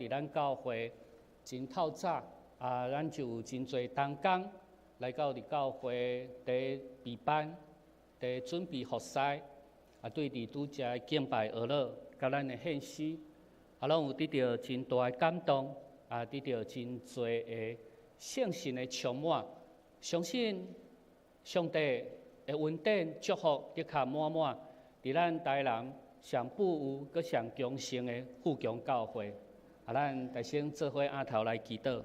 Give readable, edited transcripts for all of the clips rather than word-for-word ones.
佇咱教會真透早啊，咱就有真濟同工來到佇教會佇備班，佇準備服侍，啊，對佇拄才敬拜哀樂，佮咱的獻詩，啊，攏有得著真大的感動，啊，得著真濟的聖神的充滿，相信上帝的恩典祝福的確滿滿，佇咱台南上富有、閣上強盛的富強教會。啊，咱大聲做伙阿頭來祈禱。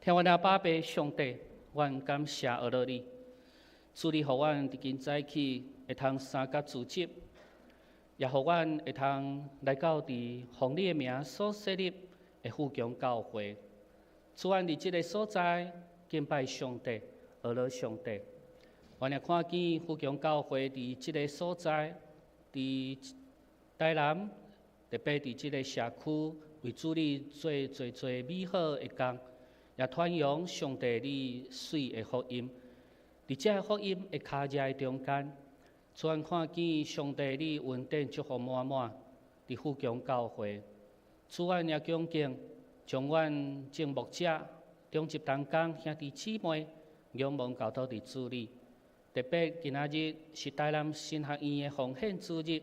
天父阿爸父上帝，阮感謝阿樂你，主你予阮佇今早起會通三甲組織，也予阮會通來到佇奉你的名所設立的富強教會。主阮佇這个所在敬拜上帝，阿樂上帝。阮也看見富強教會佇這个所在，佇台南，特別佇這个社區，為主你做濟濟美好的工，也傳揚上帝你媠的福音。佇這个福音的跤跡的中間，主阮看見上帝你恩典祝福滿滿，佇富強教會。主阮也恭敬將阮眾牧者、長執同工兄弟姊妹，仰望交託佇主裡。特別今仔日是台南神學院的奉獻主日，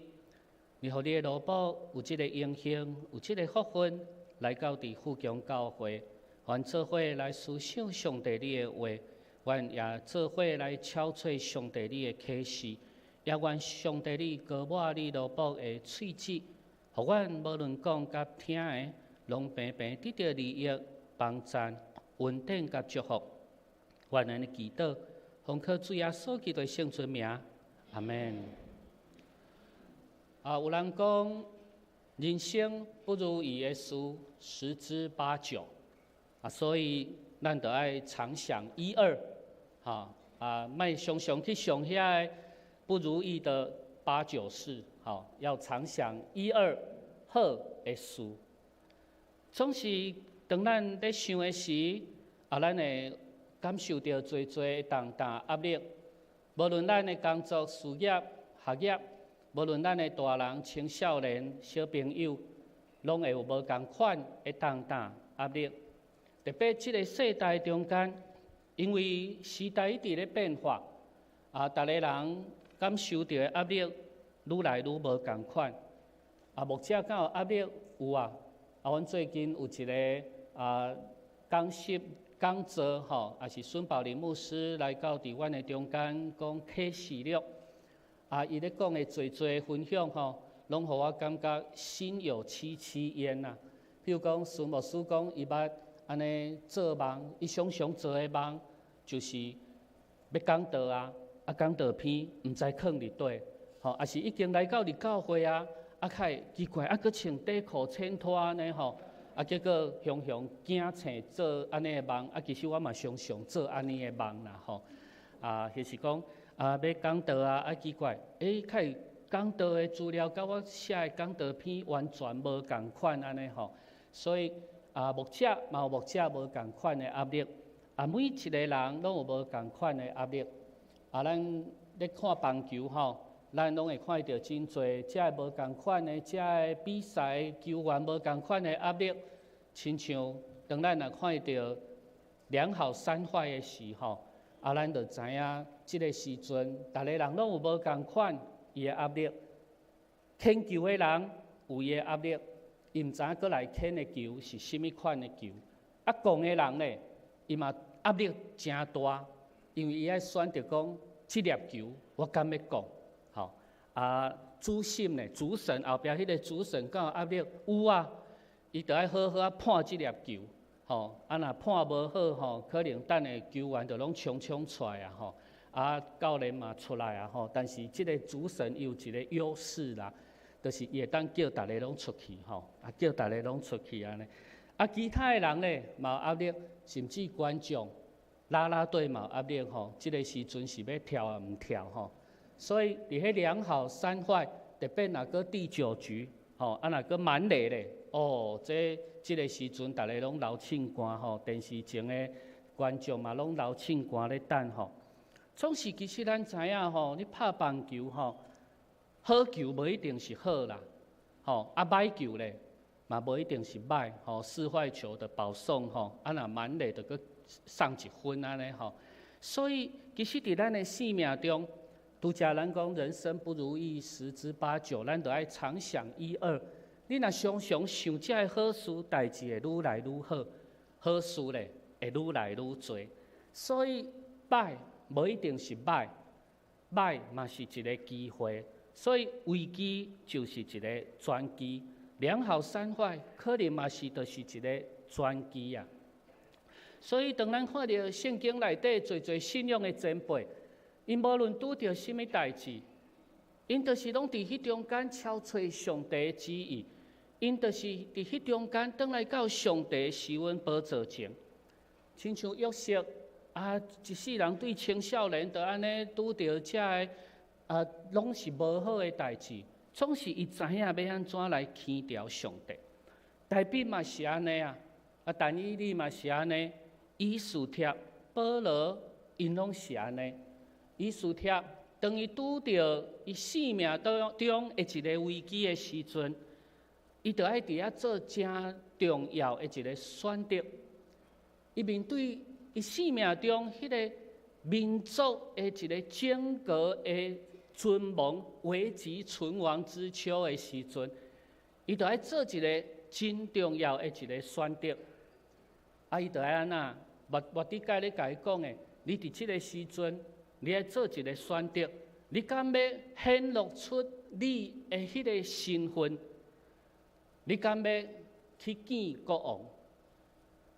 你予你的奴僕有這个榮幸，有這个福分，來到佇富強教會，阮做伙來思想上帝你的話，阮也做伙來敲揣上帝你的啟示，也願上帝你膏抹你奴僕的喙舌，予阮無論講佮聽的，攏平平得著利益、幫贊、恩典佮祝福。阮按呢祈禱，奉靠主耶穌基督的聖尊名，阿門。啊，有人講人生不如意的事十之八九，啊，所以咱著愛常想一二，哈，啊，莫常常去想遐个不如意的八九事，吼，要常想一二好的事。總是當咱咧想的時，啊，咱會感受著濟濟重擔壓力。無論咱的工作、事業、學業，無論咱的大人、青少年、小朋友，攏會有無仝款的重擔壓力。特別這个世代中間，因為時代一直咧變化，啊，逐個人感受著的壓力愈來愈無仝款。啊，牧者敢有壓力？有啊。啊，阮最近有一个啊講習講座吼，也是孫寶林牧師來到佇阮的中間講啟示錄。啊，伊咧講的濟濟分享吼，攏予我感覺心有戚戚焉啊。比如講，孫牧師講，伊捌按呢做夢，伊常常做的夢，就是欲講道啊，啊講道篇毋知囥佇佗，吼，抑是已經來到佇教會啊，啊較會奇怪，啊閣穿短褲淺拖按呢吼，啊結果雄雄驚醒做按呢的夢，啊其實我嘛常常做按呢的夢啦吼，啊，就是講啊欲講道啊，啊奇怪，欸，較會講道的資料佮我寫的講道篇完全無仝款按呢吼，所以啊牧者嘛有牧者無仝款的壓力，啊每一个人攏有無仝款的壓力，啊咱咧看棒球吼，咱攏會看著真濟遮个無仝款的，遮个比賽球員無仝款的壓力，親像當咱若看著兩好三壞的時吼，啊，咱就知影這个時陣，逐个人攏有無仝款伊的壓力。牽球的人有伊的壓力，伊毋知影閣來牽的球是啥物款的球。啊，摃的人咧，伊嘛壓力誠大，因為伊愛選擇講這粒球我敢欲摃。吼，啊，主審咧，主審後壁彼个主審敢有壓力？有啊，伊著愛好好仔判這粒球，吼，啊，若判無好吼，可能等下球員就攏衝衝出來啊，吼，啊，教練嘛出來啊，吼，但是這个主審伊有一個優勢啦，就是伊會當叫逐个攏出去，吼，啊，叫逐个攏出去按呢。啊，其他的人咧嘛有壓力，甚至觀眾、啦啦隊嘛有壓力，吼，這个時陣是欲跳抑毋跳，吼。所以佇彼兩好三壞，特別若閣第九局，吼，啊若閣滿壘咧，哦，這這个時陣逐个攏流凊汗吼，電視前的觀眾嘛攏流凊汗咧等吼。總是其實咱知影吼，你拍棒球吼，好球無一定是好啦，吼，啊歹球咧，嘛無一定是䆀吼，四壞球的保送吼，啊若滿壘就閣送一分按呢吼。所以其實佇咱的生命中，拄才咱講人生不如意十之八九，咱就愛常想一二。你若常常想這个好事，代誌會愈來愈好，好事咧會愈來愈濟。所以䆀無一定是䆀，䆀嘛是一个機會。所以危機就是一个轉機，兩好三壞可能嘛是就是一个轉機啊。所以當咱看著聖經內底濟濟信仰的前輩，𪜶無論拄著啥物代誌，𪜶就是攏佇彼中間敲揣上帝的旨意，𪜶就是佇彼中間轉來到上帝施恩寶座前，親像約瑟啊，一世人對青少年就按呢拄著這个啊，攏是無好的代誌，總是伊知影欲按怎來牽牢上帝。大衛嘛是按呢啊，啊，但以理嘛是按呢，以斯帖、保羅，𪜶攏是按呢。以斯帖當伊拄著伊生命當中的一个危機的時陣，伊就愛佇遐做誠重要的一个選擇。伊面對伊生命中彼个民族的一个整個的存亡、危急存亡之秋的時陣，伊就愛做一个真重要的一个選擇。啊，伊就愛按怎？末底改咧共伊講的，你佇這个時陣，你愛做一个選擇，你敢欲顯露出你的彼个身份？你敢欲去見國王？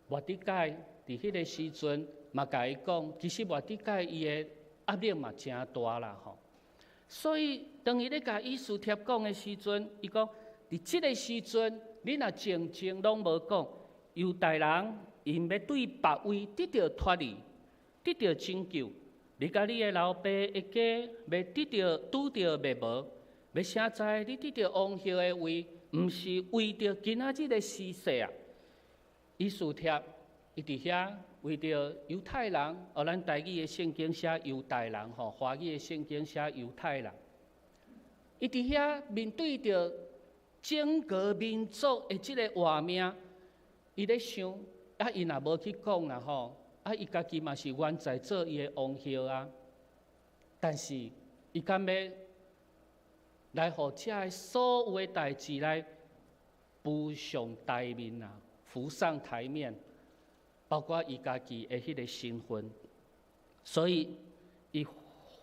末底改佇彼個時陣嘛，共伊講，其實末底改伊的壓力嘛誠大啦吼。所以當伊咧共以斯帖講的時陣，伊講佇這个時陣，你若靜靜攏無講，猶大人𪜶欲對別位得著脫離，得著拯救，你佮你的老爸的家欲得著拄著滅亡，欲誰知你得著王后的位，毋是為著今仔日的時勢啊！以斯帖伊佇遐為著猶太人，哦，咱台語的聖經寫猶大人吼，華語的聖經寫猶太人。伊佇遐面對著整個民族的這个活命，伊咧想，啊，伊若無去講啦吼，啊，伊家己嘛是願在做伊的王后啊。但是，伊敢欲來予這个所有的代誌來浮上台面啊，浮上台面，包括伊家己的彼个身份，所以伊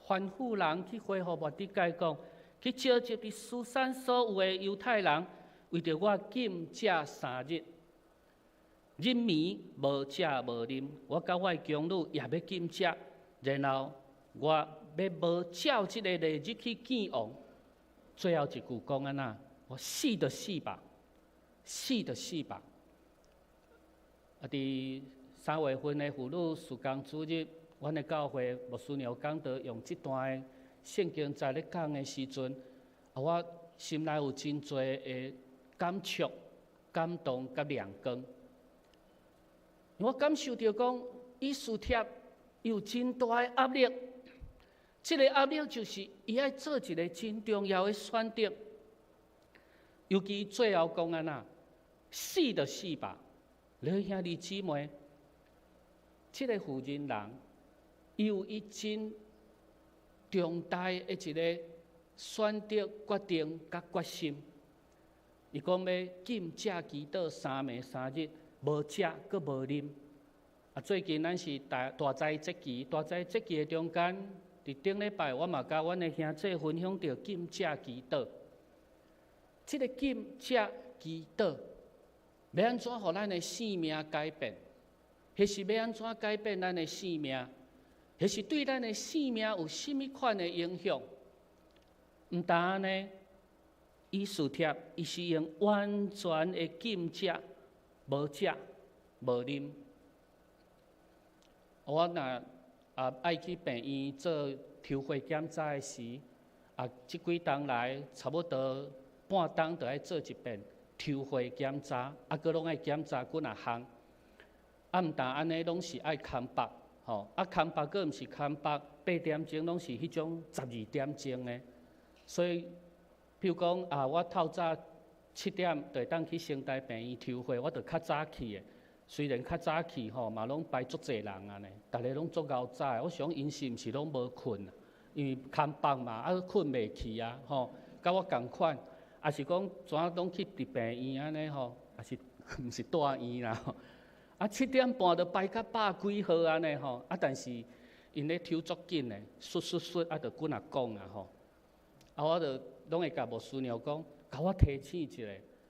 吩咐人去回覆末底改講，去召集佇書珊所有的猶太人，為著我禁食3日，日暝無食無啉，我佮我的宮女也欲禁食，然後我欲無照這个例日去見王。最後一句講按怎？我死就死吧，死就死吧。啊！佇3月份的婦女事工主日，阮的教會牧師娘講道用這段的聖經在咧講的時陣，啊，我心內有真濟的感觸、感動佮亮光。我感受著講，以斯帖有真大的壓力，這个壓力就是伊愛做一个真重要的選擇。尤其最後講按怎，死就死吧。你兄弟姊妹，這个婦人人，伊有伊真重大的一个選擇、決定佮決心。伊講欲禁食祈禱3暝3日，無食閣無啉。啊，最近咱是大大齋節期，大齋節期的中間，佇頂禮拜我嘛佮阮的兄弟分享著禁食祈禱。這个禁食祈禱，欲按怎予咱的生命改變？彼是欲按怎改變咱的生命？彼是對咱的生命有啥物款的影響？毋但按呢，以斯帖伊是用完全的禁食，無食無啉。我若啊愛去病院做抽血檢查的時，啊，這幾冬來差不多半冬就愛做一遍抽血檢查，啊，閣攏愛檢查幾若項。啊，毋但按呢，攏是愛空腹，吼，啊，空腹閣毋是空腹8點鐘，攏是彼種12點鐘的。所以，譬如講啊，我透早7點就會當去成大病院抽血，我就較早去的。雖然較早去吼，嘛攏排足濟人啊呢，逐个攏足𠢕早的。我想𪜶是毋是攏無睏啊？因為空腹嘛，啊睏袂去啊，吼，佮我仝款，抑是講怎攏去佇病院按呢吼，抑是毋是住院啦？啊，7點半就排甲百幾號按呢吼，啊，但是𪜶咧抽足緊的，唰唰唰啊，就幾若講啊吼。啊，我就攏會共牧師娘講，共我提醒一下，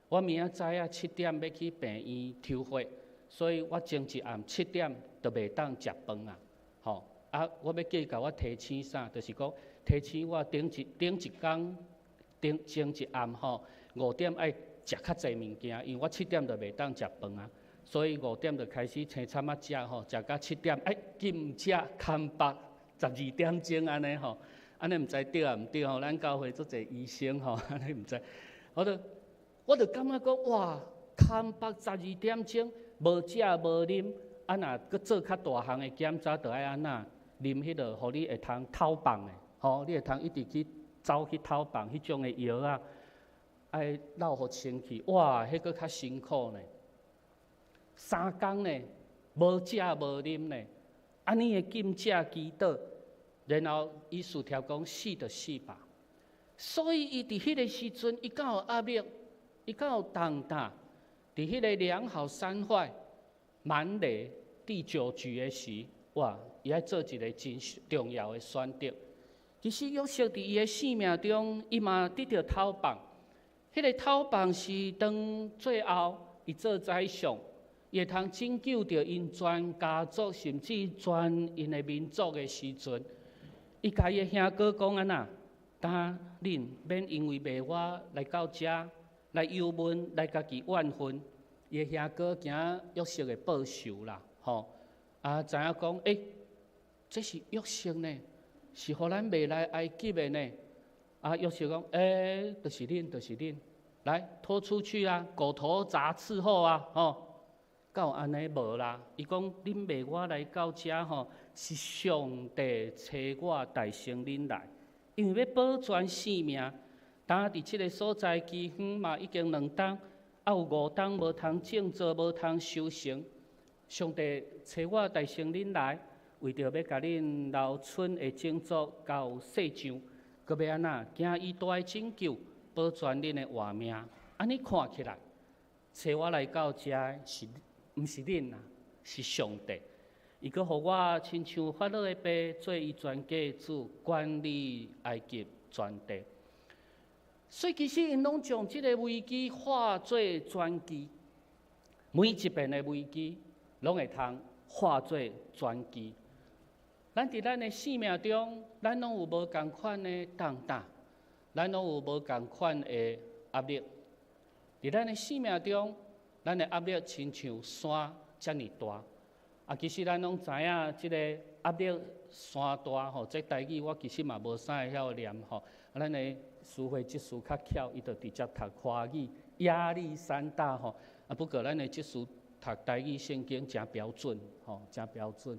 我明仔載啊七點欲去病院抽血，所以我前一暗七點就袂當食飯啊，吼。啊，我欲叫伊共我提醒啥？就是講提醒我頂一工頂前一暗吼，5點愛食較濟物件，因為我七點就袂當食飯啊。所以5點就開始青參仔食吼，食到七點，哎，禁食空腹12點鐘按呢吼，按呢毋知對抑毋對吼？咱教會足濟醫生吼，按呢毋知。我就感覺講哇，空腹十二點鐘無食無啉，啊若閣做較大項的檢查，就愛按怎啉彼個，予你會通透放的，吼，你會通一直去走去透放彼種的藥仔，愛落予清氣，哇，彼閣較辛苦呢。3工呢，無食無啉呢，按呢的禁食祈禱，然後醫師聽講死就死吧。所以伊佇彼个時陣，伊敢有壓力，伊敢有重擔，佇彼个兩好三壞滿壘第九局的時，哇，伊愛做一个真重要的選擇。其實約瑟佇伊的生命中，伊嘛得著透放。彼个透放是當最後伊做宰相，伊會通拯救著𪜶全家族，甚至全𪜶的民族的時陣，伊共伊的兄哥講按怎？當恁免因為賣我來到遮來憂悶，來家己怨恨。伊的兄哥驚約瑟會報仇啦，吼！啊，知影講，欸，這是約瑟呢，是予咱賣來埃及的呢。啊，約瑟講，欸，就是恁，就是恁，來拖出去啊，狗頭鍘伺候啊，吼！敢有按呢無啦？伊講恁賣我來到遮吼，是上帝差我代先恁來，因為欲保全性命。當佇這个所在饑荒嘛，已經2冬，啊有5冬無通種作，無通收成。上帝差我代先恁來，為著欲共恁留存的種族到世上，閣欲按怎？行伊大的拯救，保全恁的活命。按呢看起來，差我來到遮的是毋是恁啊？是上帝。伊閣予我親像法老的爸，做伊全家主，管理埃及全地。所以其實𪜶攏將這个危機化做轉機，每一遍的危機攏會通化做轉機。咱佇咱的生命中，咱攏有無仝款的重擔，咱攏有無仝款的壓力。佇咱的生命中，咱的壓力親像山遮爾大。啊，其實咱攏知影，這个壓力山大吼，這台語我其實嘛無啥會曉念吼。啊，咱的書會執事較巧，伊就直接讀華語，壓力山大吼。啊，不過咱的執事讀台語聖經誠標準，吼，誠標準。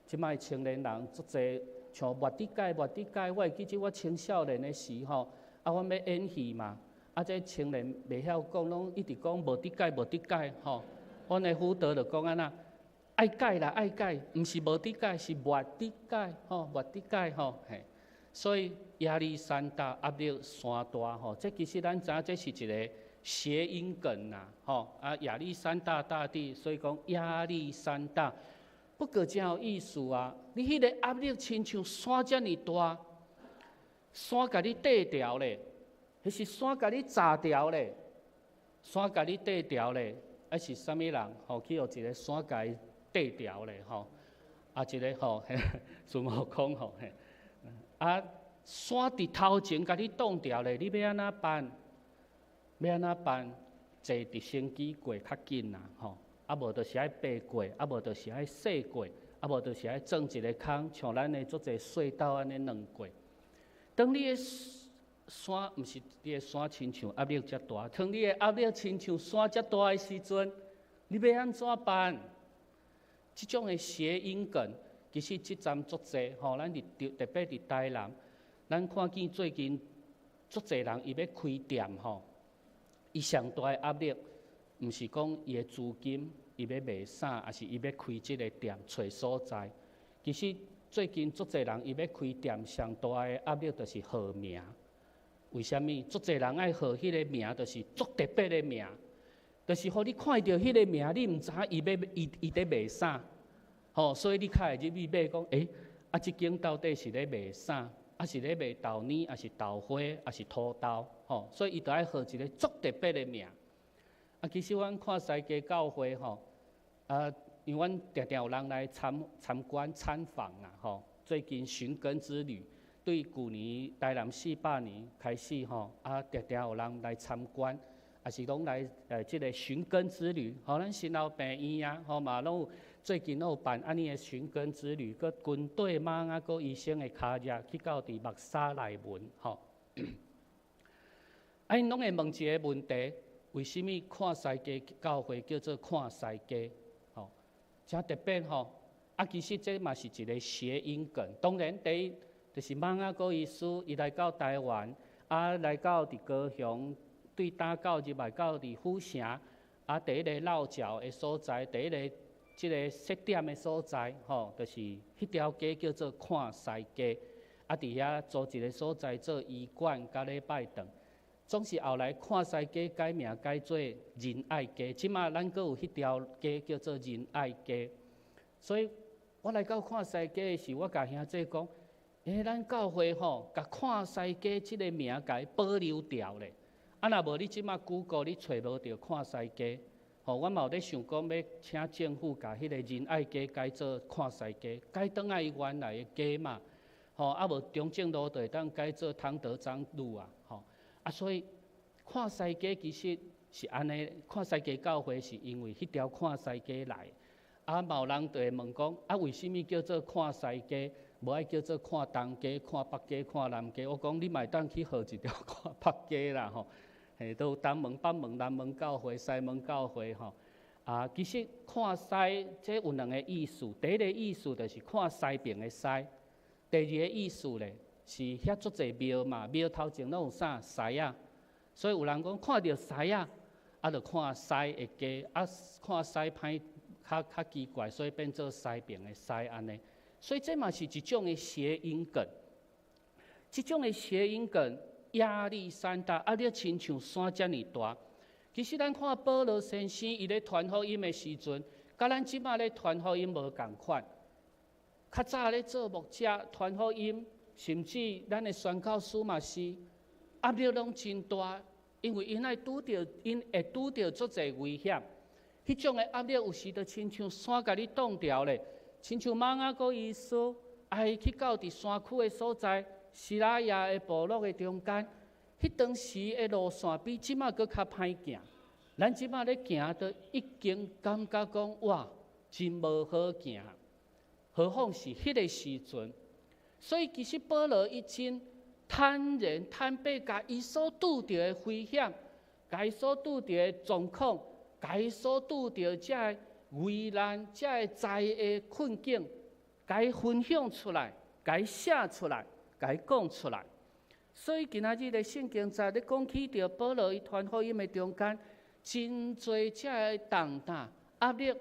這擺青年人足濟，像莫得解，莫得解。我會記得我青少年的時吼，啊，阮欲演戲嘛，啊，這青年袂曉講，攏一直講無得解，無得解，吼。阮的輔導就講按怎，愛改啦，愛改，毋是無得解，是莫得解，吼，莫得解，吼，嘿。所以壓力山大，壓力山大，吼，這其實咱知影這是一个諧音梗啦，吼，啊，亞歷山大大帝，所以講壓力山大。不過真有意思啊！你彼个壓力親像山遮爾大，山共你綴牢咧，彼是山共你閘牢咧，山共你綴牢咧，抑是啥物人吼去予一个山共伊綴牢咧吼？啊，一个吼，孫悟空吼，啊，山佇頭前共你擋牢咧，你欲按怎辦？欲按怎辦？坐直升機過較緊啦，吼！啊，無就是愛爬過，啊，無就是愛踅過，啊，無就是愛鑽一个空，像咱的足濟隧道按呢鑽過。當你的山毋是你的山親像壓力遮大，當你的壓力親像山遮大的時陣，你欲按怎辦？這種的諧音梗，其實這陣足濟吼，咱佇特別佇台南，咱看見最近足濟人伊欲開店吼，伊上大的壓力，毋是講伊的資金，伊欲賣啥，抑是伊欲開這个店揣所在。其實最近足濟人伊欲開店，上大的壓力就是號名。為啥物？足濟人愛號彼个名，就是足特別的名，就是予你看著彼个名，你毋知影伊欲伊伊佇賣啥，吼，所以你較會入去買講，欸，啊，這間到底是咧賣啥？啊是咧賣豆奶，抑是豆花，抑是土豆，吼，所以伊就愛號一个足特別的名。啊，其實阮看西街教會吼，啊，因為阮定定有人來參參觀參訪啊，吼，最近尋根之旅，對舊年台南四百年開始吼，啊，定定有人來參觀，也是攏來這个尋根之旅，吼，咱新老病院啊，吼嘛攏有最近攏有辦按呢的尋根之旅，閣軍隊瑪雅閣醫生的跤跡去到佇目沙內文，吼。啊，𪜶攏會問一个問題：為啥物看西街教會叫做看西街？吼，誠特別吼。啊，其實這嘛是一個諧音梗。當然，第一就是瑪雅閣醫師伊來到台灣，啊，來到佇高雄，對打到入來到佇府城，啊，第一个落腳的所在，第一个這个設點的所在，吼，就是彼條街叫做看西街，啊，佇遐租一个所在做醫館，佮禮拜堂。總是後來看西街改名改做仁愛街，這馬咱閣有彼條街叫做仁愛街。所以我來到看西街的時，我共兄弟講，欸，咱教會吼，共看西街這个名共伊保留掉咧。啊，若無你這馬 Google 你揣無著看西街。吼，我嘛有咧想講，欲請政府共彼个仁愛街改做看西街，改轉來伊原來的街嘛。吼，啊無中正路就會當改做湯德章路啊。吼，啊所以看西街其實是按呢，看西街教會是因為彼條看西街來。啊，嘛有人就會問講，啊為啥物叫做看西街，無愛叫做看東街、看北街、看南街？我講你嘛會當去號一條看北街啦，吼。嘿，都有東門、北門、南門教會、西門教會，吼。啊，其實看西這有兩个意思，第一个意思就是看西爿的西，第二个意思咧是遐足濟廟嘛，廟頭前攏有啥獅仔，所以有人講看著獅仔，啊，就看西的街，啊，看西歹較較奇怪，所以變做西爿的西按呢。所以這嘛是一種的諧音梗，這種的諧音梗壓力山大，壓力親像山遮爾大。其實咱看保羅先生伊咧傳福音的時陣，佮咱這馬咧傳福音無仝款。較早咧做牧者傳福音，甚至咱的宣教師嘛是壓力攏真大，因為𪜶愛拄著，𪜶會拄著足濟危險。彼種的壓力有時就親像山共你擋牢咧，親像瑪雅各醫師愛去到佇山區的所在，西拉雅的部落的中間，彼當時的路線比這馬閣較歹行。咱這馬咧行，都已經感覺講哇，真無好行。何況是彼个時陣，所以其實保羅伊真坦然坦白，共伊所拄著的危險，共伊所拄著的狀況，共伊所拄著這个危難、這个災的困境，共伊分享出來，共伊寫出來，共伊講出來。所以今仔日的聖經在咧講起著保羅伊傳福音的中間，真濟這个重擔壓力，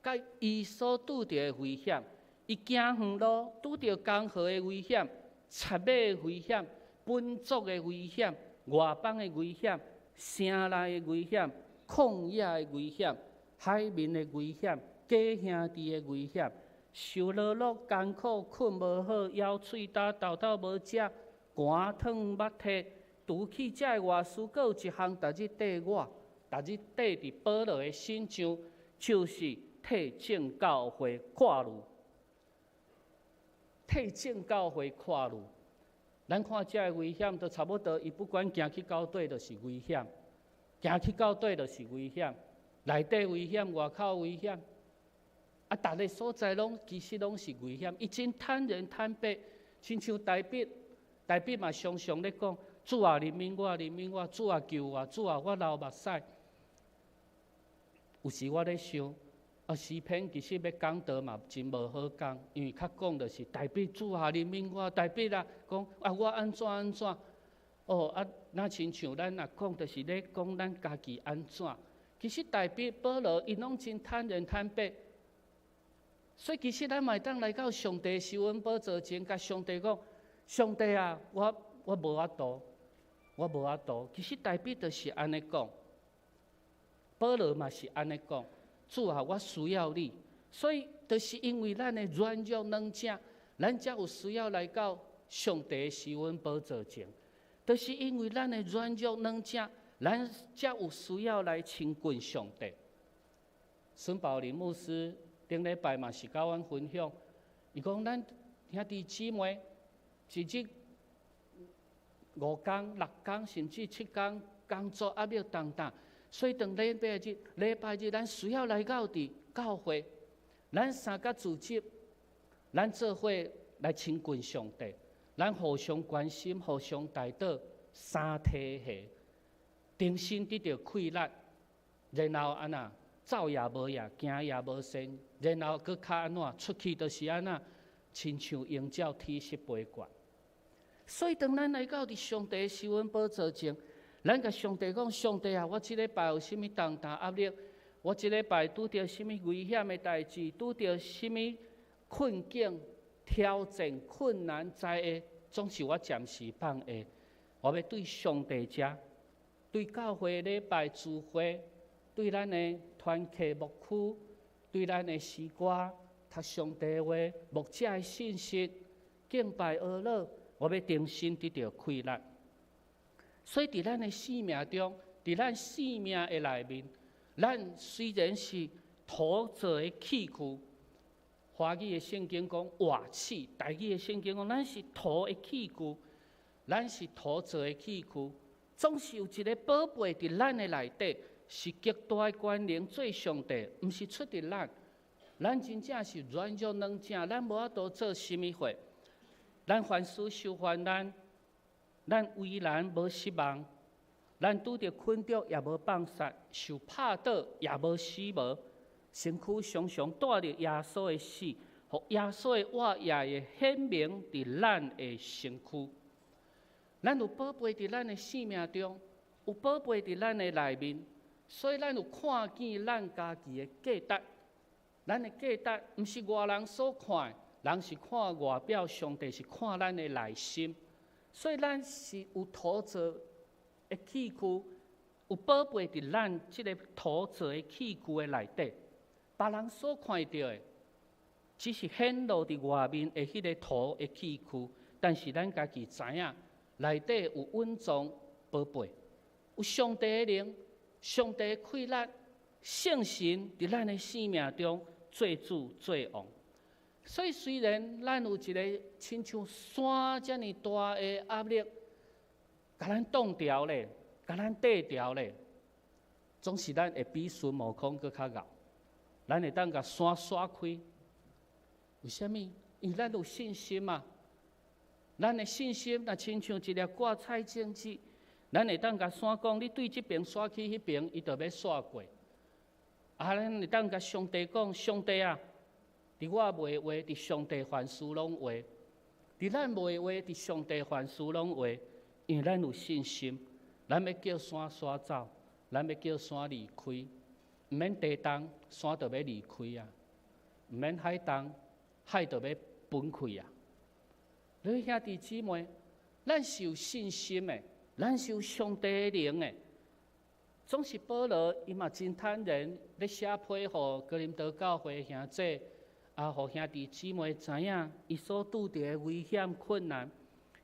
佮伊所拄著的危險。伊行遠路，拄著江河的危險、賊馬的危險、本族的危險、外邦的危險、城內的危險、曠野的危險、海面的危險、假兄弟的危險、受勞碌艱苦、睏無好、枵喙焦、沓沓無食、寒燙目涕，除去這个外，閣有一項逐日綴我，逐日綴佇保羅的身上，就是替眾教會掛慮。替眾教會掛慮，咱看這个危險都差不多，伊不管行去佗佗，就是危險；行去佗佗，就是危險。內底危險，外口危險。啊，逐个所在攏其實攏是危險。伊真坦然坦白，親像大衛，大衛嘛常常咧講：主啊，憐憫我，憐憫我，主啊，救我，主啊，我流目屎。有時我咧想。啊，詩篇其實欲講道嘛，真無好講，因為較講就是大衛主啊，憐憫我，大衛啊，講啊，我按怎按怎，哦啊，若親像咱若講，就是咧講咱家己按怎。其實大衛、保羅𪜶攏真坦然坦白，所以其實咱嘛會當來到上帝施恩寶座前，共上帝講：上帝啊，我無法度，我無法度。其實大衛就是按呢講，保羅嘛是按呢講。主啊，我需要你。所以就是因為咱的軟弱軟正，咱才有需要來到上帝施恩寶座前。就是因為咱的軟弱軟正，咱才有需要來親近上帝。孫寶林牧師頂禮拜嘛是佮阮分享，伊講咱兄弟姊妹一日五工、六工，甚至七工工作壓力重擔，所以當禮拜日、禮拜日咱需要來到佇教會，咱三個組織，咱做伙來親近上帝，咱互相關心、互相代禱，三體系，重新得著氣力，然後按怎走也無影，行也無身，然後閣較按怎出去，就是按怎，親像鷹鳥體濕飛懸。所以當咱來到佇上帝施恩寶座前，咱共上帝講：上帝啊，我這禮拜有啥物重擔壓力？我這禮拜拄著啥物危險的代誌？拄著啥物困境、挑戰、困難、災禍，總是我暫時放下。我欲對上帝遮，對教會禮拜聚會，對咱的團契牧區，對咱的詩歌、讀上帝話、牧者的信息、敬拜哀樂，我欲重新得著氣力。所以，佇咱的生命中，佇咱生命的內面，咱雖然是土做的器具，華語的聖經講瓦器，台語的聖經講咱是土的器具，咱是土做的器具，總是有一个寶貝佇咱的內底，是極大的權能做上帝，毋是出佇咱。咱真正是軟弱軟正，咱無法度做啥物貨。咱凡事受患難，咱為難無失望，咱拄著困局也無放殺，受拍倒也無死亡，身軀常常帶著耶穌的死，予耶穌的活也會顯明佇咱的身軀。咱有寶貝佇咱的生命中，有寶貝佇咱的內面，所以咱有看見咱家己的價值。咱的價值毋是外人所看的，人是看外表，上帝是看咱的內心。所以咱是有土做的器具，有寶貝佇咱這个土做的器具的內底，別人所看著的，只是顯露佇外面的彼个土的器具，但是咱家己知影，內底有隱藏寶貝，有上帝的靈、上帝的氣力、聖神佇咱的生命中做主做王。所以雖然咱有一个親像山遮爾大的壓力，共咱擋牢咧，共咱綴牢咧，總是咱會比孫悟空閣較𠢕，咱會當共山徙開。為啥物？因為咱有信心嘛。咱的信心若親像一粒掛菜種子，咱會當共山講：你對這爿徙去彼爿，伊就欲徙過。啊，咱會當共上帝講：上帝啊，佇我袂話，佇上帝凡事攏會；佇咱袂話，佇上帝凡事攏會。因為咱有信心，咱欲叫山徙走，咱欲叫山離開，毋免地動，山就欲離開啊；毋免海動，海就欲分開啊。你兄弟姊妹，咱是有信心的，咱是有上帝的靈的。總是保羅伊嘛真坦然，咧寫批予哥林多教會兄弟，啊，予兄弟姊妹知影伊所拄著的危險困難。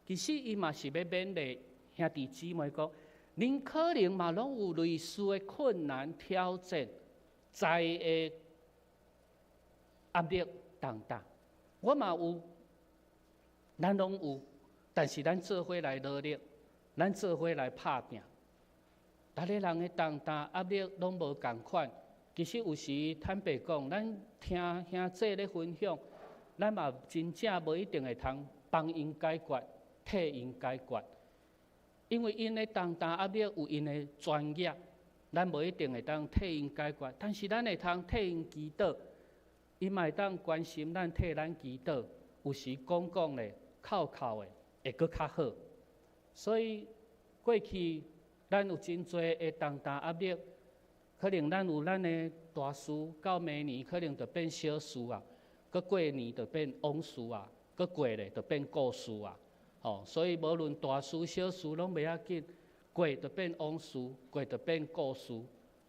其實伊嘛是欲勉勵兄弟姊妹講，恁可能嘛攏有類似的困難挑戰，災的壓力重擔，我嘛有，咱攏有，但是咱做伙來努力，咱做伙來拍拚。逐个人的重擔壓力攏無仝款。其實有時坦白講，咱聽兄弟咧分享，咱嘛真正無一定會通幫𪜶解決、替𪜶解決，因為𪜶的重擔壓力有𪜶的專業，咱無一定會當替𪜶解決。但是咱會通替𪜶祈禱，𪜶嘛會當關心咱，替咱祈禱。有時講講咧，叩叩的，會閣較好。所以過去咱有真濟的重擔壓力，可能咱有咱的大事，到明年可能就變小事啊，閣過年就變往事啊，閣過咧就變故事啊。吼，所以無論大事小事攏袂要緊，過就變往事，過就變故事，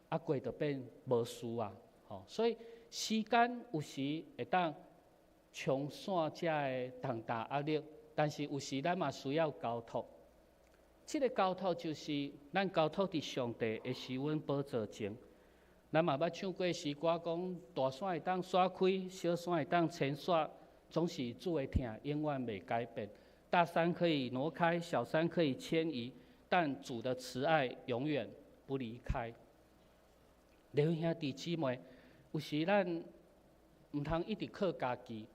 啊過就變無事啊。吼，所以時間有時會當沖散這个重擔壓力，但是有時咱嘛需要交託。這个交託就是咱交託佇上帝會是阮寶座前。咱嘛捌唱過詩歌，講大山會當徙開，小山會當遷徙，總是主的疼永遠袂改變。大山可以挪開，小山可以遷移，但主的慈愛永遠不離開。弟兄弟姊妹，有時咱毋通一直靠家己，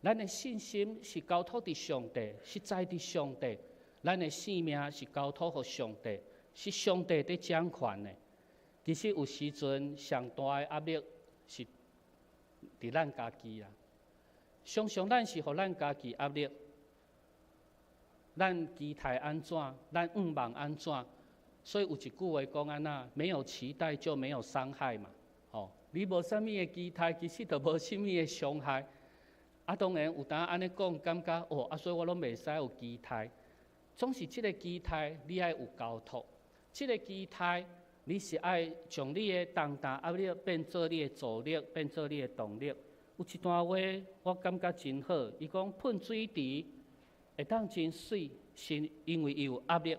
咱的信心是交託佇上帝，實在佇上帝。咱的性命是交託予上帝，是上帝佇掌權的。其實有時陣上大的壓力是佇咱家己啦。常常咱是予咱家己壓力，咱期待按怎，咱願望按怎，所以有一句話講按怎，沒有期待就沒有傷害嘛。吼，你無啥物的期待，其實就無啥物的傷害。啊，當然有當按呢講，感覺哦，啊，所以我攏袂使有期待。總是這个期待，你愛有交託。這个期待，你是愛將你的重擔壓力變做你的助力，變做你的動力。有一段話，我感覺真好。伊講噴水池會當真媠，是因為伊有壓力，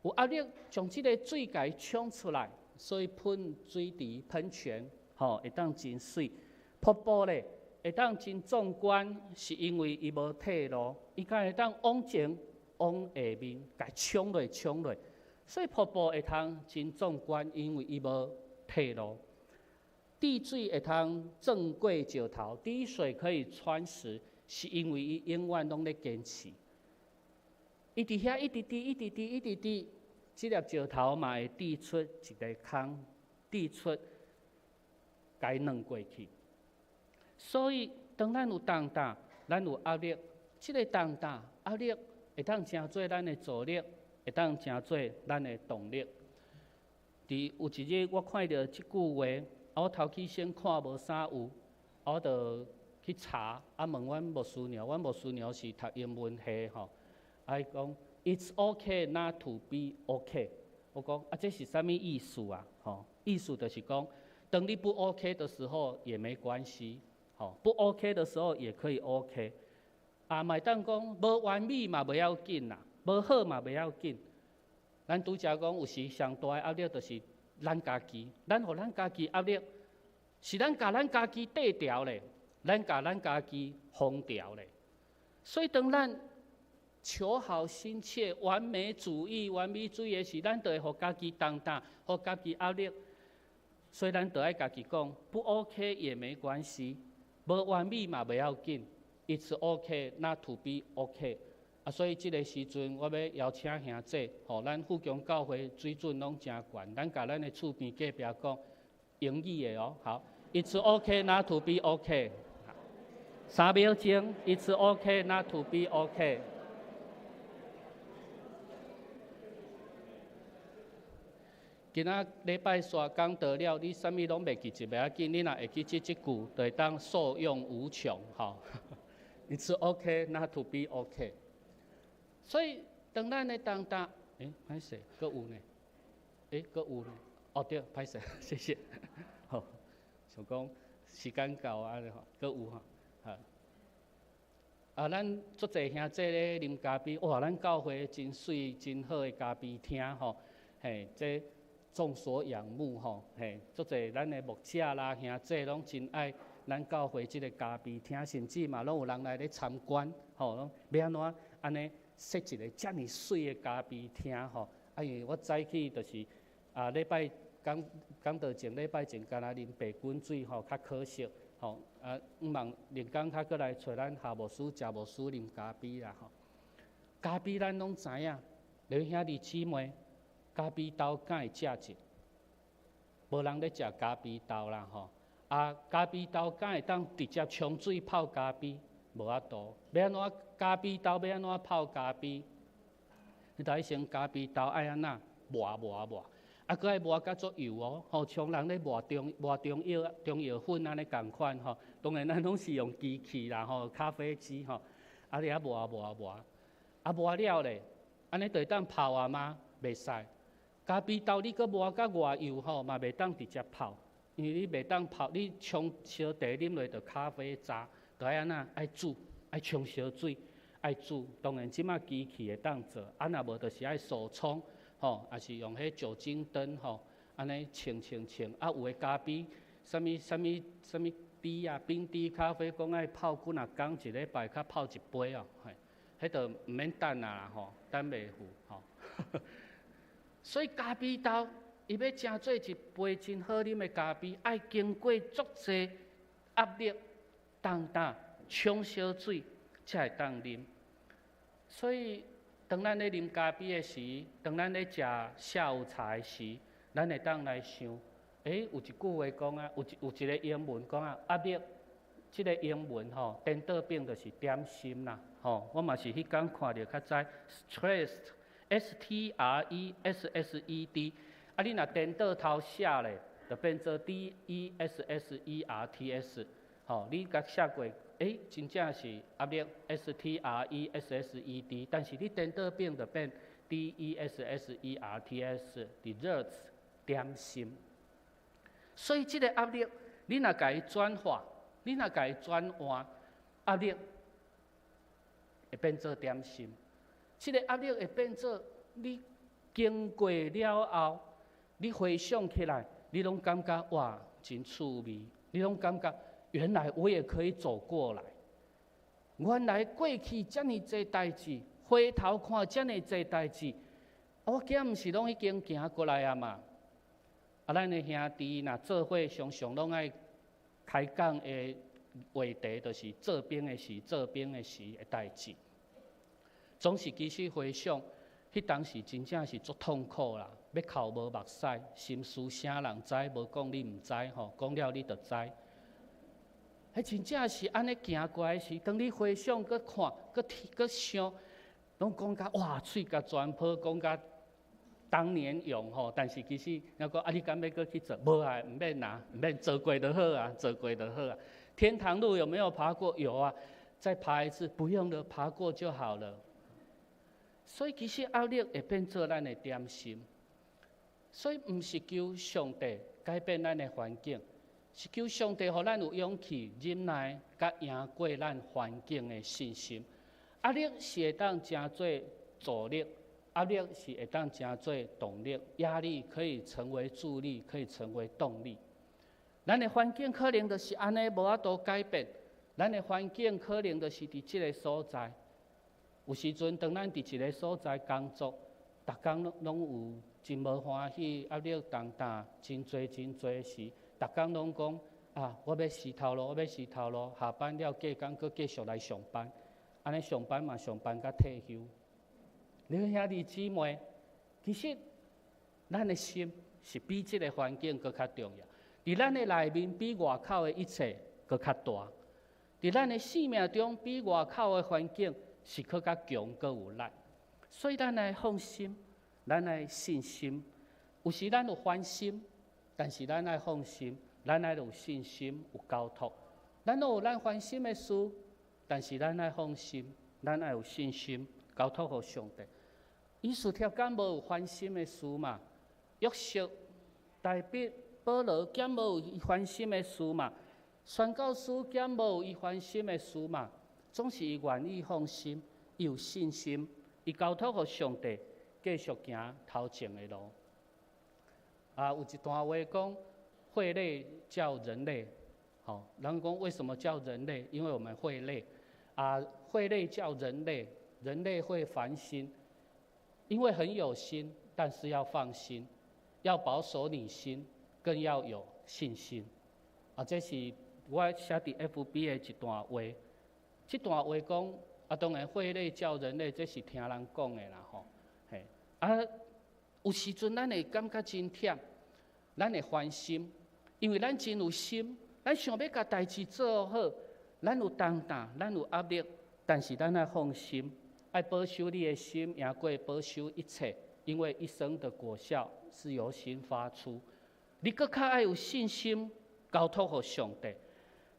有壓力將這个水共伊沖出來，所以噴水池噴泉，吼會當真媠。瀑布咧會當真壯觀，是因為伊無退路，伊敢會當往前往下面共沖落沖落，所以瀑布會通真壯觀，因為伊無退路。滴水會通鑽過石頭，滴水可以穿石，是因為伊永遠攏咧堅持。伊佇遐一直滴，一直滴，一直滴，這粒石頭嘛會滴出一个空，滴出，共伊鑽過去。所以，當咱有重擔，咱有壓力，這个重擔壓力會當成做咱的助力，會當成做咱的動力。佇有一日，我看著這句話，啊，我頭起先看無啥有，啊，我就去查，啊，問阮牧師娘，阮牧師娘是讀英文系吼，啊，伊講 It's okay not to be okay。我講啊，這是啥物意思啊？吼，意思就是講，當你不 OK 的時候也沒關係，吼，不 OK 的時候也可以 OK。啊，嘛會當講無完美嘛袂要緊啦，無好嘛袂要緊。咱拄才講有時上大的壓力就是咱家己，咱予咱家己壓力，是咱共咱家己綴牢咧，咱共咱家己封牢咧。所以當咱求好心切、完美主義、完美主義的時，咱就會予家己重擔，予家己壓力。所以咱就愛家己講，不 OK 也沒關係，無完美嘛袂要緊。It's okay not to be okay。啊，所以這个時陣，我欲邀請兄姊，吼，咱富強教會水準攏誠懸，咱共咱的厝邊隔壁講英語的哦，好，It's okay not to be okay。3秒鐘，It's okay not to be okay。今仔禮拜煞講道了，你啥物攏袂記得袂要緊，你若會記這這句，就會當受用無窮，吼。It's okay not to be okay。所以，當咱的重擔，欸，歹勢，閣有呢？欸，閣有呢？哦對，歹勢，謝謝。好，想講時間到啊，吼，閣有吼，哈。啊，咱足濟兄弟咧啉咖啡，哇，咱教會真媠、真好的咖啡廳吼，嘿，這眾所仰慕吼，嘿，足濟咱的牧者啦、兄弟攏真愛咱教會這个咖啡廳，甚至嘛攏有人來咧參觀，吼，攏欲按怎按呢設一个遮爾媠的咖啡廳吼，啊，因為我早起就是啊，禮拜講講道前禮拜前，敢若啉白滾水吼，較可惜吼，啊，毋望靈工較閣來揣咱夏牧師、謝牧師啉咖啡啦吼。咖啡咱攏知影，恁兄弟姊妹，咖啡豆敢會食者？無人咧食咖啡豆啦吼。啊，咖啡豆敢會當直接沖水泡咖啡？無法度。欲按怎咖啡豆欲按怎泡咖啡？你著愛先咖啡豆愛按怎磨磨磨，啊，閣愛磨甲足幼哦，吼，像人咧磨中磨中藥中藥粉按呢仝款吼。當然咱攏是用機器啦吼，咖啡機吼，啊佇遐磨磨磨，啊磨了咧，按呢就會當泡啊嗎？袂使。咖啡豆你閣磨甲偌幼吼，嘛袂當直接泡，因為你袂當泡，你沖燒茶啉落就咖啡渣，著愛按怎？愛煮，愛沖燒水，愛煮。當然這馬機器會當做，啊若無就是愛手沖，吼，抑是用彼酒精燈吼，按呢沖沖沖。啊有的咖啡，啥物啥物啥物滴啊，冰滴咖啡，講愛泡幾若工，一禮拜較泡一杯哦，嘿，彼就毋免等啊啦吼，等袂赴吼。所以咖啡豆，伊欲成做一杯真好啉的咖啡，愛經過足濟壓力、重擔、沖燒水，才會當啉。所以，當咱咧啉咖啡的時，當咱咧食下午茶的時，咱會當來想，欸，有一句話講啊，有一個英文講啊，壓力，這個英文吼，顛倒反就是點心啦，吼，我嘛是彼工看著較知，stressed，S T R E S S E D，啊，你若顛倒頭寫咧，就變做 D E S S E R T S，吼，你共寫過，欸，真正是壓力 S T R E S S E D，但是你顛倒反就變 D E S S E R T S，desserts 點心。所以這個壓力，你若共伊轉化，你若共伊轉換，壓力會變做點心。這個壓力會變做你經過了後，你回想起來，你攏感覺哇，真趣味，你攏感覺原來我也可以走過來。原來過去遮爾濟代誌，回頭看遮爾濟代誌，我囝毋是攏已經行過來啊嘛？啊，咱的兄弟若做伙，常常攏愛開講的話題，就是做兵的時、做兵的時的代誌。總是其實回想，彼當時真正是足痛苦啦，欲哭無目屎，心事啥人知？無講你毋知吼，講了你就知。彼真正是按呢行過來時，當你回想、閣看、閣聽、閣想，攏講甲哇，喙共全泡，講甲當年勇吼。但是其實，若講啊，你敢欲閣去做？無啊，毋免啊，毋免做過就好啊，做過就好啊。天堂路有沒有爬過？有啊，再爬一次，不用了，爬過就好了。所以其實壓力會變做咱的點心，所以毋是求上帝改變咱的環境，是求上帝予咱有勇氣忍耐，佮贏過咱環境的信心。壓力是會當成做助力，壓力是會當成做動力。壓力可以成為助力，可以成為動力。咱的環境可能就是按呢，無法度改變。咱的環境可能就是佇這个所在。有時陣，當咱佇一个所在工作，逐工攏攏有真無歡喜，壓力重擔真濟真濟時，逐工攏講啊，我欲辭頭路，我欲辭頭路，下班了隔工閣繼續來上班，按呢上班嘛上班到退休。你兄弟姊妹，其實咱的心是比這个環境閣較重要。佇咱的內面，比外口的一切閣較大。佇咱的生命中，比外口的環境是閣較強、閣有力。所以咱愛放心，咱愛信心。有時咱有煩心，但是咱愛放心，咱愛有信心、有交託。咱攏有咱煩心的事，但是咱愛放心，咱愛有信心，交託予上帝。以斯帖敢無有煩心的事嘛？約瑟、大衛、保羅敢無有伊煩心的事嘛？宣教師敢無有伊煩心的事嘛？總是伊願意放心，伊有信心，伊交託予上帝，繼續行頭前的路。啊，有一段話講，會累叫人累，吼，人講為什麼叫人類？因為我們會累。啊，會累叫人累，人類會煩心，因為很有心，但是要放心，要保守你心，更要有信心。啊，這是我寫佇 FB 的一段話。這段話講，啊，當然會累叫人累，這是聽人講的啦，吼。嘿，啊，有時陣咱會感覺真忝，咱會煩心，因為咱真有心，咱想欲共代誌做好，咱有重擔，咱有壓力，但是咱愛放心，愛保守你的心，贏過保守一切，因為一生的果效是由心發出。你閣較愛有信心，交託予上帝。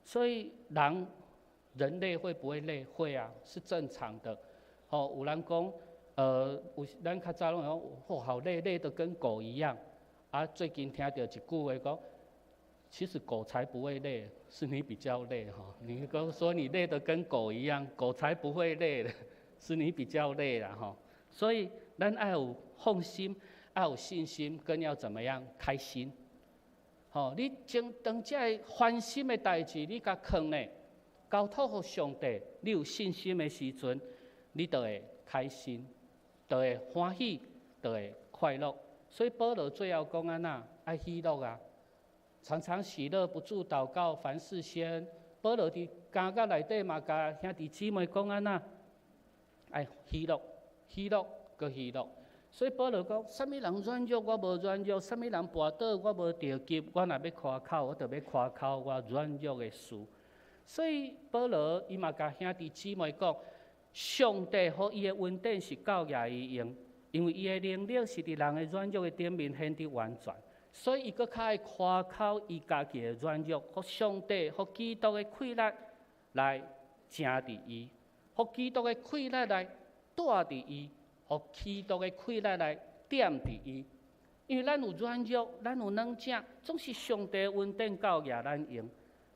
所以人類會不會累？會啊，是正常的。吼，有人講，有咱較早攏講，哦，好累，累得跟狗一樣。啊，最近聽著一句話講，其實狗才不會累，是你比較累吼。你講說你累得跟狗一樣，狗才不會累的，是你比較累啦吼。所以咱愛有放心，愛有信心，更要怎麼樣？開心。吼，你將當這个煩心的代誌，你共囥咧，交託予上帝，你有信心的時陣，你就會開心，就會歡喜，就會快樂。所以保羅最後講按怎，愛喜樂啊，常常喜樂，不住禱告，凡事謝恩。保羅佇監獄內底嘛，共兄弟姊妹講按怎，愛喜樂，喜樂，閣喜樂。所以保羅講，啥物人軟弱，我無軟弱；啥物人跋倒，我無著急。我若欲誇口，我就欲誇口我軟弱的事。所以保羅伊嘛共兄弟姊妹講，上帝予伊的恩典是夠額伊用，因為伊的能力是佇人的軟弱的頂面顯得完全。所以伊閣較愛誇口伊家己的軟弱，予上帝、予基督的氣力來徛佇伊，予基督的氣力來帶佇伊，予基督的氣力來踮佇伊。因為咱有軟弱，咱有軟正，總是上帝恩典夠額咱用。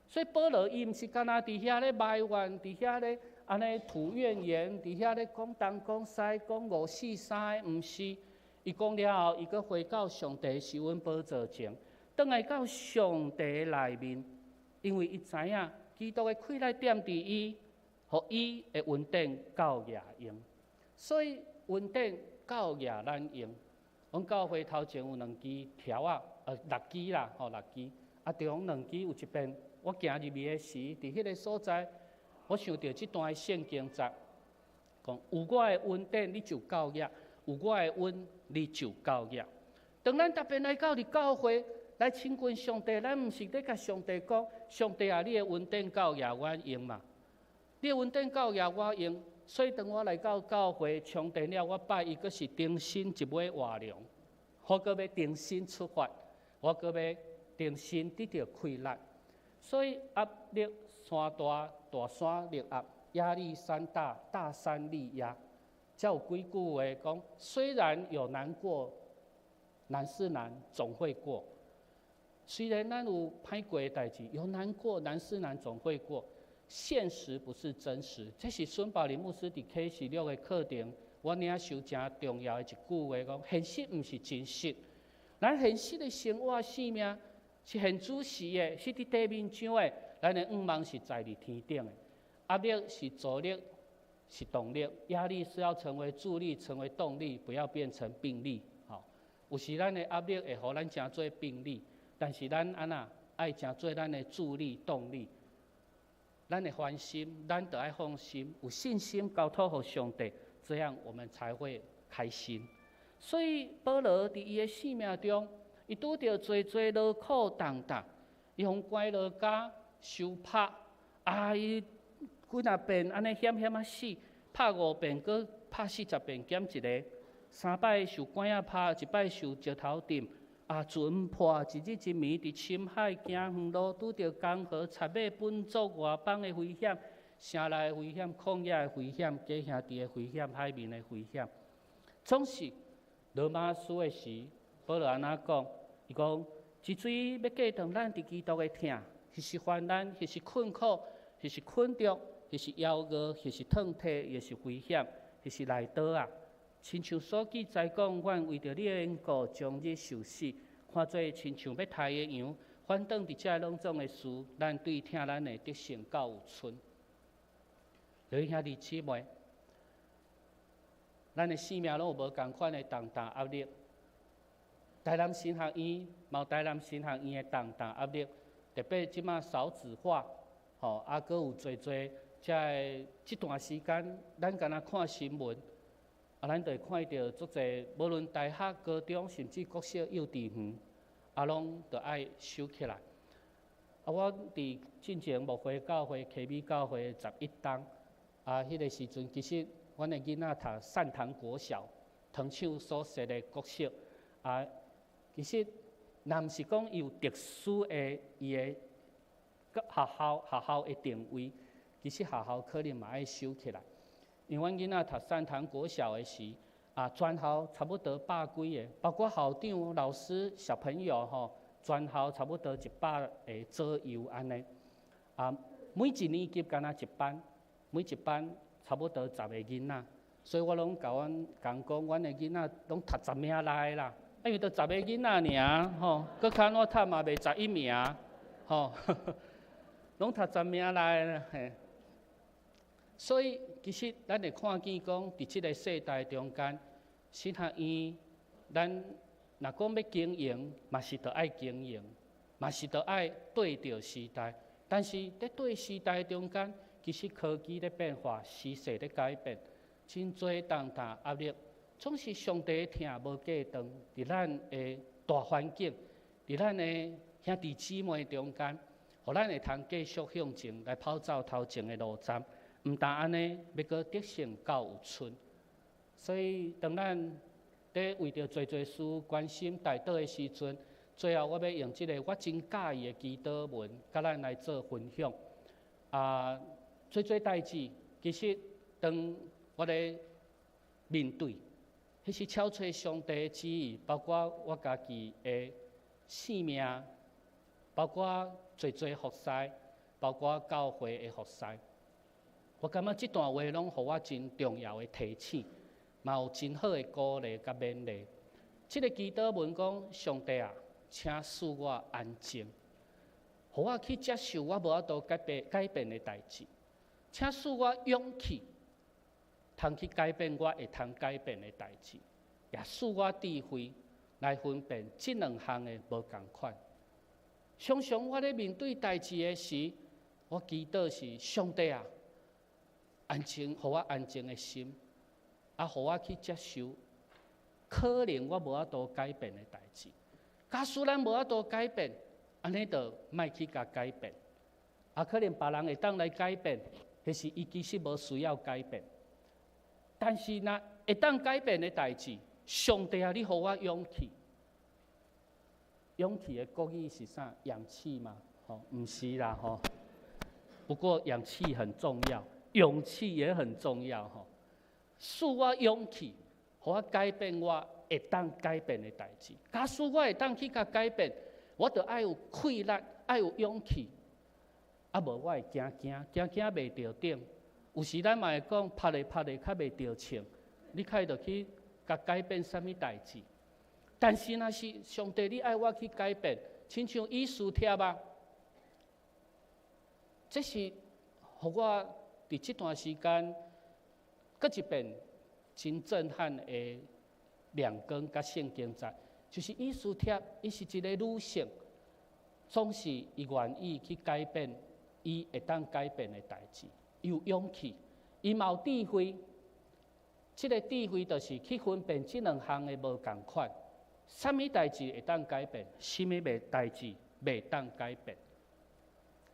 所以保羅伊毋是干焦佇遐咧埋怨，佇遐咧按呢吐怨言，佇遐咧講東講西，講五四三，毋是。伊講了後，伊閣回到上帝施恩寶座前，轉來到上帝內面，因為伊知影基督的氣力踮佇伊，予伊的恩典夠額用。所以恩典夠額咱用。阮教會頭前有兩支條仔，六支啦，吼六支。啊，中兩支有一遍，我行入去的時，佇彼个所在，我想著這段聖經節，講有我的恩典，你就夠額；有我的恩，你就夠額。當咱特別來到佇教會來親近上帝，咱毋是咧共上帝講，上帝啊，你的恩典夠額我用嘛？你的恩典夠額我用，所以當我來到教會充電了，我拜伊，閣是重新一尾活龍，我閣欲重新出發，我閣欲重新得著氣力。所以壓力山大，大山力壓；壓力山大，大山力壓。才有幾句話講，雖然有難過，難是難，總會過。雖然咱有歹過的代誌，有難過，難是難，總會過。現實不是真實，這是孫寶林牧師佇啟示錄的課程，我領受誠重要的一句話講：現實毋是真實。咱現實的生活生命是現主時的，是佇地面上的，咱的願望是在佇天頂的。壓力是助力，是動力。壓力是要成為助力，成為動力，不要變成病例。吼，有時咱的壓力會予咱成做病例，但是咱按怎愛成做咱的助力動力。咱的歡心，咱就愛放心，有信心交託予上帝，這樣我們才會開心。所以保羅佇伊的生命中，伊拄著濟濟勞苦重擔，伊予關落監受拍，啊，伊幾若遍按呢險險仔死，拍五遍，閣拍40遍減一个，三擺受拐仔拍，一擺受石頭擲，啊，船破，一日一暝佇深海行遠路，拄著江河、賊馬、本族、外邦的危險、城內的危險、曠野的危險、假兄弟的危險、海面的危險，總是羅馬書的時，保羅按怎講？伊講：只水欲過斷咱佇基督的疼，彼是患難，彼是困苦，彼是困著，彼是枵餓，彼是褪體，抑是危險，彼是來刀仔！親像所記載講，阮為著你的緣故，終日受死，看做親像欲刣的羊。反轉佇這攏總的事，咱對疼咱的得勝夠有賰。各位兄弟姊妹，咱的生命攏有無仝款的重擔壓力。台南神學院，嘛有台南神學院的重擔壓力，特別這馬少子化，吼，啊，閣有濟濟，這个這段時間，咱干焦看新聞，啊，咱就會看著足濟，無論大學、高中，甚至國小、幼稚園，啊，攏著愛收起來。啊，我佇進前牧會教會、溪美教會11冬，啊，彼个時陣其實阮的囡仔讀善堂國小，糖廠所設的國小啊，其實若毋是講伊有特殊的伊的學校的定位，其實學校可能嘛愛收起來。因為阮囡仔讀善堂國小的時，啊，全校差不多百幾个，包括校長、老師、小朋友吼，全校差不多100個左右按呢。啊，每一年級敢若一班，每一班差不多十個囡仔，所以我攏共阮講講，阮的囡仔攏讀十名內啦，因為著十個囡仔爾吼，閣較按怎讀嘛袂11名，吼，攏讀十名內嘿。所以其實咱會看見講，佇這个世代中間，神學院，咱若講欲經營，嘛是著愛經營，嘛是著愛對著時代。但是佇對時代中間，其實科技咧變化，時勢咧改變，真濟重擔壓力，總是上帝的疼無間斷，佇咱的大環境，佇咱的兄弟姊妹中間，予咱會通繼續向前來跑走頭前的路站。毋但按呢，欲閣得勝到有賰。所以當咱佇為著濟濟事關心代禱的時陣，最後我欲用這个我真佮意的祈禱文，佮咱來做分享。啊，濟濟代誌，其實當我咧面對，彼是超出上帝的旨意，包括我家己的性命，包括濟濟服侍，包括教會的服侍。我感覺這段話攏予我真重要的提醒，嘛有真好的鼓勵佮勉勵。這个祈禱文講：上帝啊，請賜我安靜，予我去接受我無法度改變改變的代誌；請賜我勇氣，通去改變我會通改變的代誌；也賜我智慧來分辨這兩項的無仝款。常常我咧面對代誌的時，我祈禱是上帝啊，安靜，予我安靜的心，啊，予我去接受可能我無法度改變的代誌。假使咱無法度改變，按呢就莫去共改變。啊，可能別人會當來改變，彼是伊其實無需要改變。但是若會當改變的代誌，上帝啊，你予我勇氣。勇氣的國語是啥？氧氣嗎？吼，毋是啦，吼。不過氧氣很重要。勇氣也很重要，吼！賜我勇氣，予我改變我會當改變的代誌。假使我會當去共改變，我著愛有氣力，愛有勇氣。啊，無我會驚驚驚驚袂著頂。有時咱嘛會講，拍咧拍咧較袂著銃，你較會著去共改變啥物代誌？但是若是上帝，你愛我去改變，親像以斯帖啊，這是予我佇這段時間，閣一遍真震撼的亮光佮聖經節，就是以斯帖，伊是一個女性，總是伊願意去改變伊會當改變的代誌，伊有勇氣，伊嘛有智慧。這个智慧就是去分辨這兩項的無仝款，啥物代誌會當改變，啥物袂代誌袂當改變。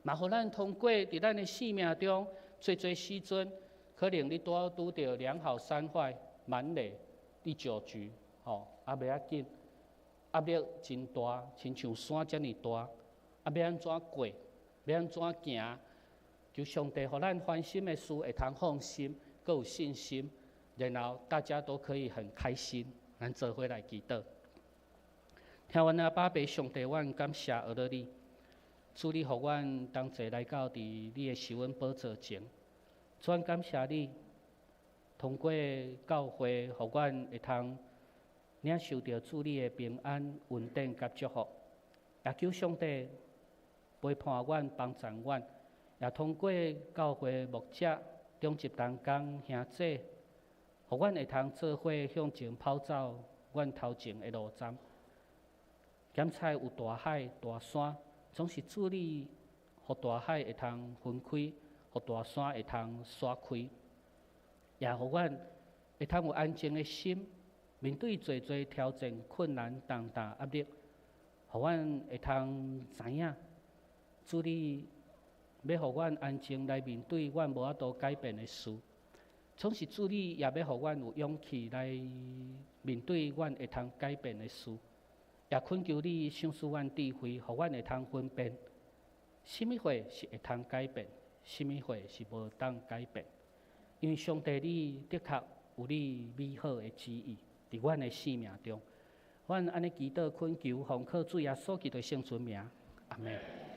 嘛，予咱通過佇咱的生命中，濟濟時陣，可能你拄仔拄著兩好三壞滿壘第九局，吼，啊袂要緊，壓力真大，親像山遮爾大，啊欲按怎過，欲按怎行？求上帝予咱煩心的事會通放心，閣有信心，然後大家都可以很開心。咱做伙來祈禱，聽阮阿爸父上帝，阮感謝阿樂你，主你予阮同齊來到佇你的施恩寶座前，主感謝你，通過教會，予阮會通領受著主你的平安、恩典佮祝福，也求上帝陪伴阮、幫助阮，也通過教會牧者、長執同工、兄姐，予阮會通做伙向前跑走阮頭前的路站。檢採有大海、大山，總是主你，予大海會通分開，予大山會通徙開，也予阮會通有安靜的心，面對濟濟挑戰、困難、重擔、壓力，予阮會通知影，主你欲予阮安靜來面對阮無法度改變的事。總是主你也欲予阮有勇氣來面對阮會通改變的事，也懇求你賞賜阮智慧，予阮會通分辨，啥物貨是會通改變，啥物貨是無當改變。因為上帝你的確有你美好的旨意，佇阮的生命中。阮按呢祈禱懇求，奉靠主耶穌基督聖尊名，阿門。